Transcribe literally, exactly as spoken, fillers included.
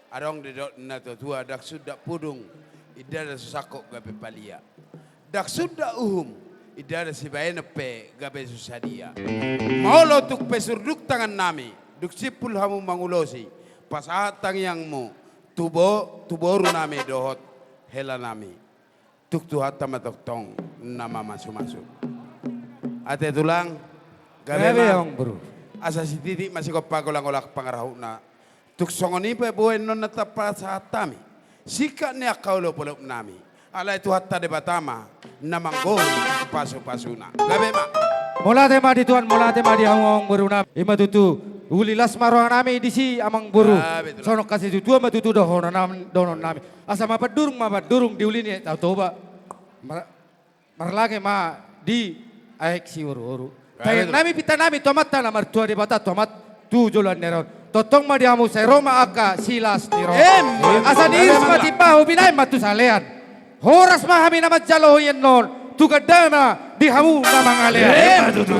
Adong didok na tuatua, ndang sundat pudung, ndada so sangkot gabe palia. Ndang sundat uhum, ndada sibaenon pe gabe so sadia. Molo tung pe surduk tangannami, dung simpul hamu mangulosi, pasahat tangiangmu tu bo-, tu borunami dohot helanami. Tung Tuhanta ma tongtong na mamasumasu. Ate tulang, gabe ma. Gabe, amang boru. Asa sititik ma sigompa, golanggolang pangarahutna. Tung songon i pe boan on na tapasahat hami, singkat ni angka olopolopnami. Alai Tuhanta Debata ma na manggohi pasupasuna. Gabe ma. Mauliate ma di Tuhan, mauliate ma di hamu amang borunami. I ma tutu, uli las ma rohanami disi amang boru. Gabe tulang. Songon hasitutuan ma tutu dohononnam-, dohononnami. Asa ma pandurung ma pandurung di uli ni Aek Tao Toba. Mar-, marlange ma di aek Siworuworu. Gabe tulang. Tangiangnami, pintanami tu Amanta na martua Debata, tu Amat, tu joloan ni ari on. Tongtong ma di hamu sai ro ma angka silas ni roha. Emma. Asa niiris ma timbahu, binahen ma tu salean. Horas ma hami na manjalo hian on, tu gandana di hamu na mangalean. Emma tutu.